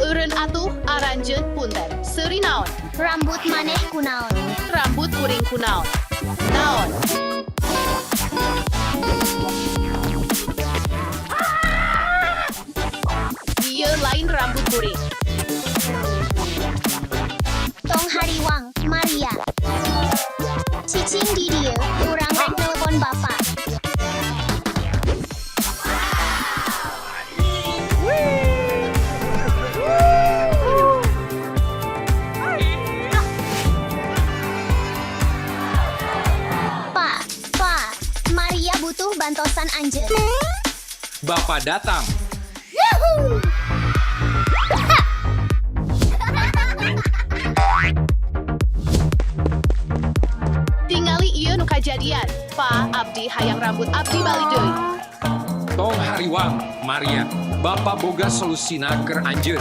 Eureun atuh, aranjeun punten. Seuri naon? Rambut maneh kunaon? Rambut kuring kunaon? Naon? Ieu lain rambut kuring. Tong hariwang, Maria. Cicing di dieu, urang rek telepon bapak. Pak, Pak, Maria butuh bantosan anjeun. Bapak datang. Yahoo! Tingali ieu nu kajadian. Pa, abdi hayang rambut abdi balik deui. Tong hariwang, Maria. Bapak boga solusina keur anjeun.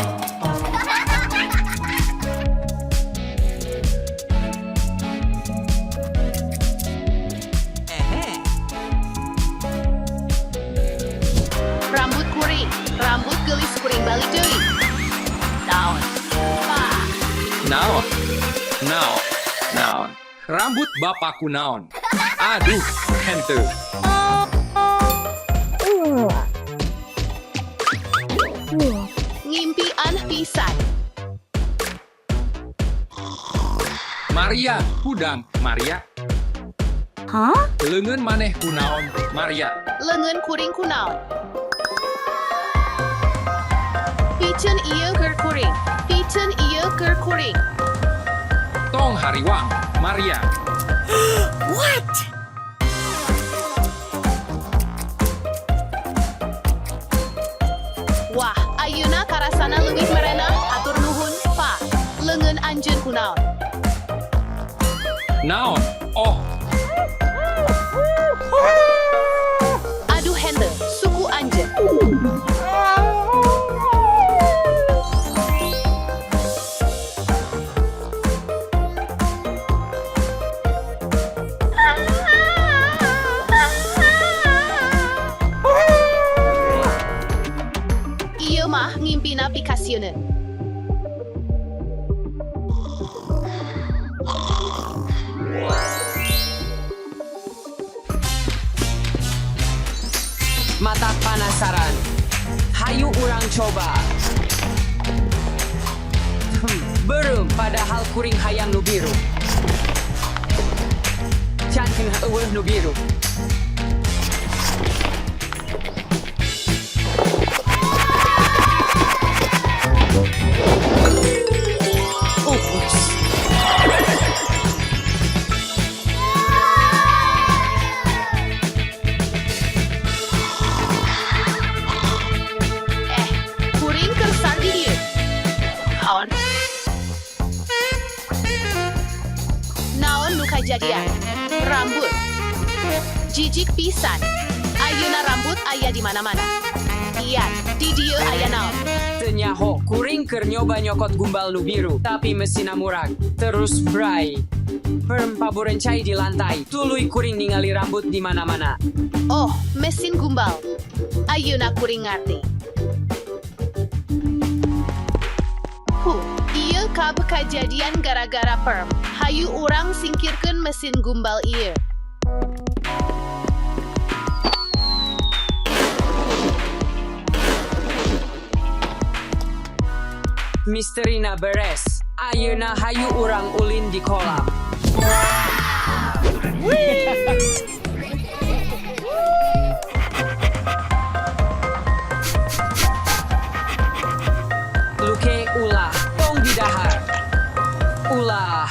Rambut kuring, rambut geulis kuring balik deui. Naon? Pa, Naon? Naon? Naon? Rambut bapak kunaon? Aduh, henteu. Ngimpian pisan. Maria, hudang, Maria. Leungeun maneh kunaon, Maria? Leungeun kuring kunaon? Piceun ieu keur kuring. Piceun ieu keur kuring. Tong hariwang, Maria. What? Wah, ayeuna karasana leuwih merenah, hatur nuhun, Pa. Leungeun anjeun kunaon? Naon? Oh, Aduh henteu, suku anjeun. Ieu mah ngimpina pikasieuneun. Matak panasaran. Hayu urang coba. Beureum, padahal kuring hayang nu biru. Can euweuh nu biru. Ups. Eh, kuring keur sar di dieu. Naon? Naon nu kajadian? Rambut. Jijik pisan. Ayeuna rambut aya di mana-mana. Ian, di dieu aya naon? Teu nyaho, kuring keur nyoba nyokot gumbal nu biru, tapi mesinna murag. Terus bray. Perm paburan cai di lantai. Tuluy kuring ningali rambut di mana-mana. Oh, mesin gumbal. Ayeuna kuring ngarti. Huh, ieu kabeh kajadian gara-gara perm. Hayu urang singkirkeun mesin gumbal ieu. Misterina beres. Ayeuna hayu urang ulin di kolam. Luke ulah, tong didahar. Ulah.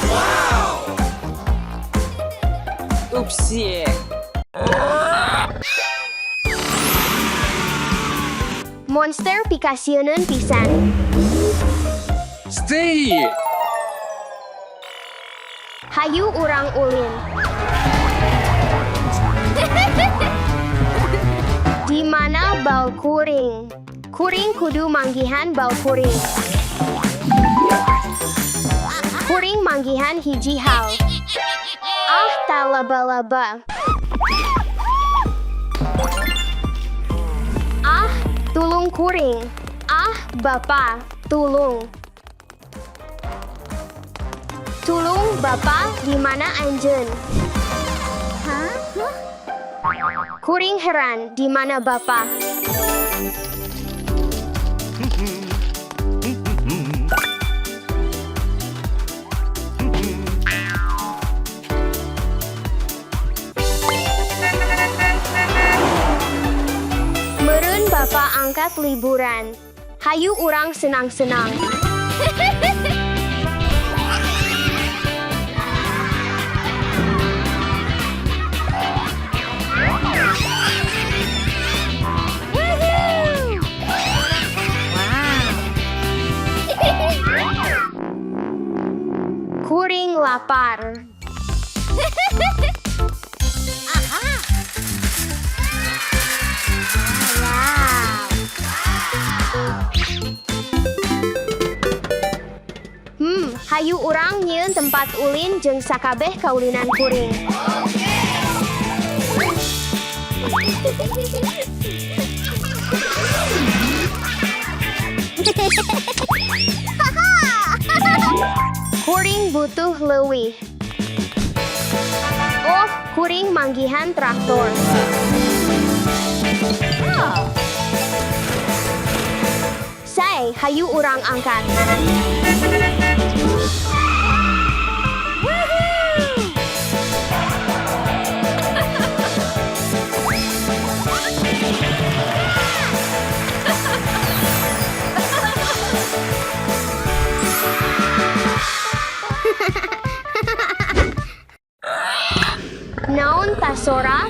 Wow. Upsie. Monster pikasieuneun pisan. Stay! Hayu urang ulin. Di mana bal kuring? Kuring kudu manggihan bal kuring. Kuring manggihan hiji hal. Ah, ta laba-laba. Ah, tulung kuring. Ah, bapa, tulung. Tulung bapa, di mana anjeun? Kuring heran, di mana bapa? Meureun bapa angkat liburan. Hayu urang senang-senang. Kuring lapar. Hayu urang nyieun tempat ulin jeung sakabeh kaulinan kuring. Kuring butuh leuwih. Oh, kuring manggihan traktor. Say, hayu urang angkat. Naon tasora?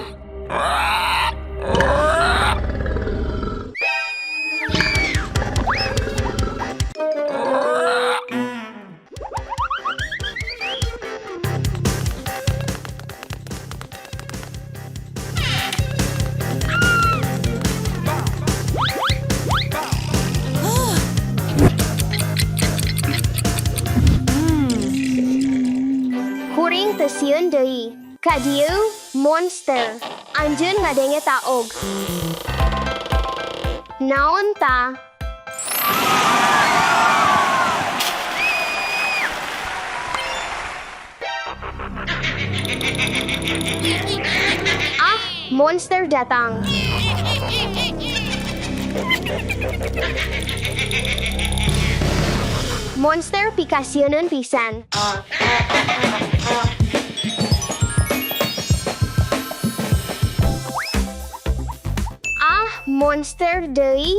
Kuring teu sieun deui. Ka dieu, monster. Anjeun ngadenge taog. Naon ta? Ah, monster datang. Monster pikasieuneun pisan. Ah, monster deui.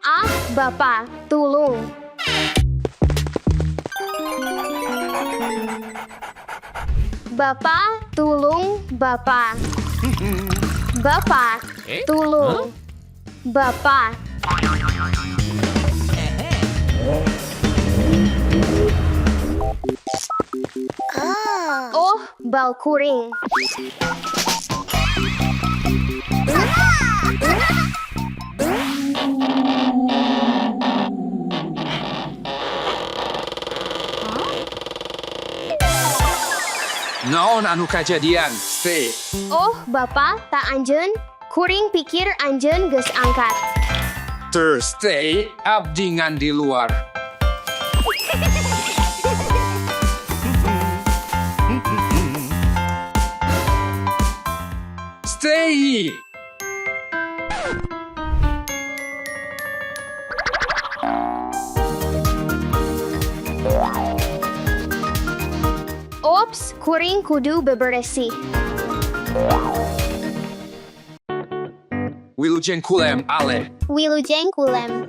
Ah, Bapak, tulung. Bapak, tulung, Bapak. Bapak, tulung. Bapak. Oh, bal kuring. Naon anu kajadian? Stay. Oh, Bapak, tak anjeun. Kuring pikir anjeun geus angkat. Thursday, abdi ngan di luar. Stay. Ops, kuring kudu beberesih. Wilujeng kulem ale. Wilujeng kulem.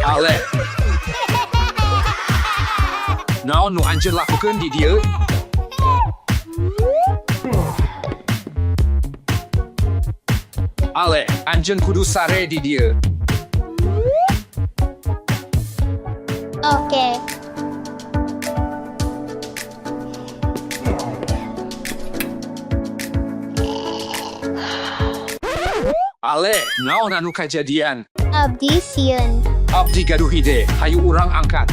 Ale. Naon nu anjeun lakukeun di dieu? Ale, anjeun kudu sare di dieu. Oke. Ale, naon anu kajadian? Abdi sieun. Abdi gaduh hide, hayu urang angkat.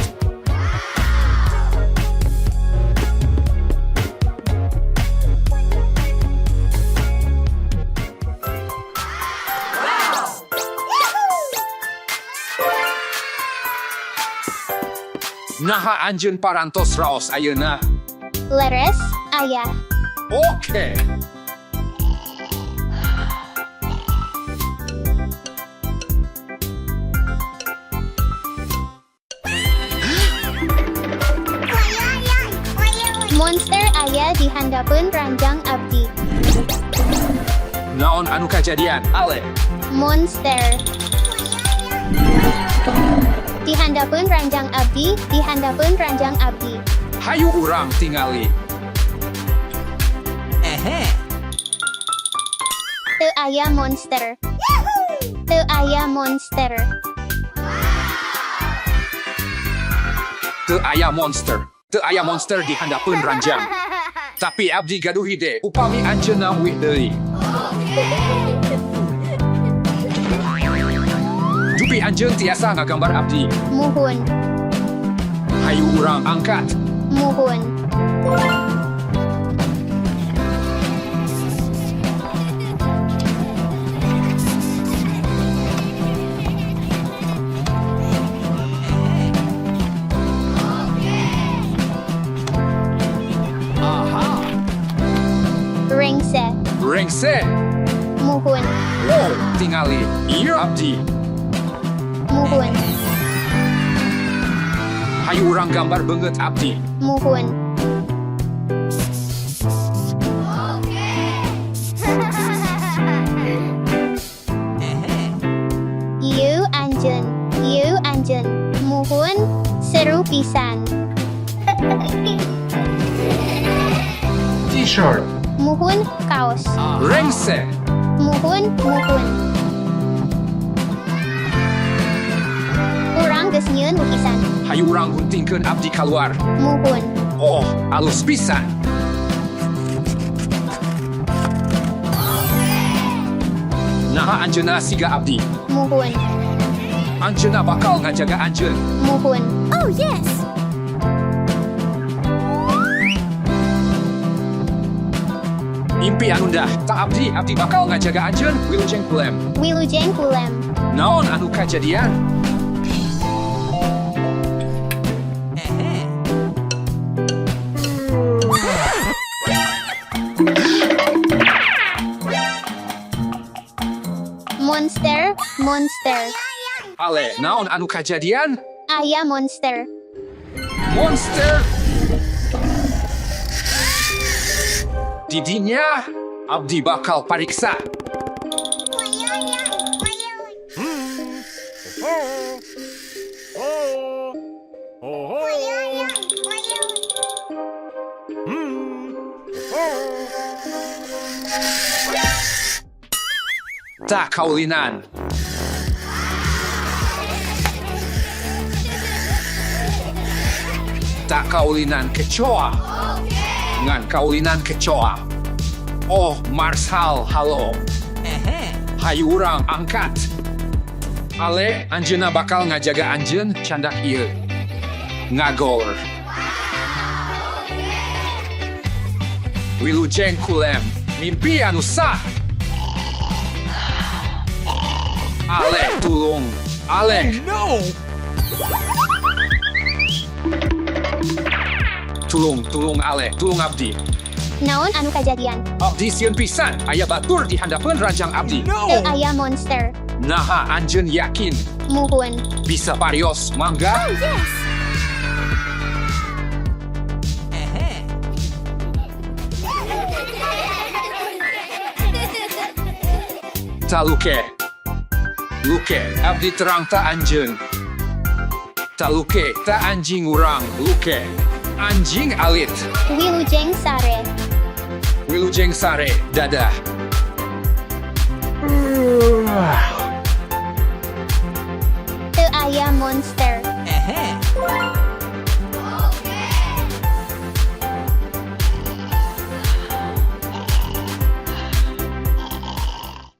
Naha anjeun parantos raos ayeuna. Leres, ayah. Oke. Monster aya di handapeun ranjang abdi. Naon anu kajadian? Ale, Monster. Di handapeun ranjang abdi, di handapeun ranjang abdi. Hayu urang tingali. Teu aya monster. Teu aya monster. Teu aya monster. Teu aya monster di handapeun ranjang. Tapi abdi gaduh hide, upami anjeunna uih deui. Jupi anjeun tiasa ngagambar abdi. Muhun, Hayu urang angkat. Muhun. Aha. Rengse, Rengse. Muhun, Wow, tingali. Ieu abdi. Muhun, Hayu urang gambar beungeut abdi. Muhun. Ieu anjeun, ieu anjeun. Muhun, seru pisan. T-shirt. Muhun, kaos. Rengse. Muhun, muhun. Urang geus nyieun lukisan. Hayu urang guntingkeun abdi kaluar. Muhun, Oh, alus pisan. Naha anjeunna siga abdi. Muhun, Anjeunna bakal ngajaga anjeun. Muhun. Oh, yes! Mimpi anu dah, tak abdi, abdi bakal ngajaga anjeun wilujeng kulem. Wilujeng kulem. Naon anu kajadian? Monster, monster. Ale, naon anu kajadian? Aya monster. Monster! Didinya, abdi bakal pariksa. Tak kaulinan. Tak kaulinan kecoa. Ngan kaulinan kecoa. Oh, Marshal, halo. Hayu urang angkat. Ale, anjeunna bakal ngajaga anjeun candak ieu. Ngagor. Wilujeng kulem, mimpi anu sah. Ale, tulung. Ale. No! Tulung, tulung Ale, tulung abdi. Naon anu kajadian? Abdi sieun pisan, aya batur di handapeun ranjang abdi. Teu aya monster. Naha anjeun yakin Muhun. bisa parios mangga? Yes. Ta luke. Luke, abdi terang ta anjeun. Ta luke, ta anjing urang, luke. Anjing alit. Wilujeng sare. Wilujeng sare, dadah. Teu aya monster.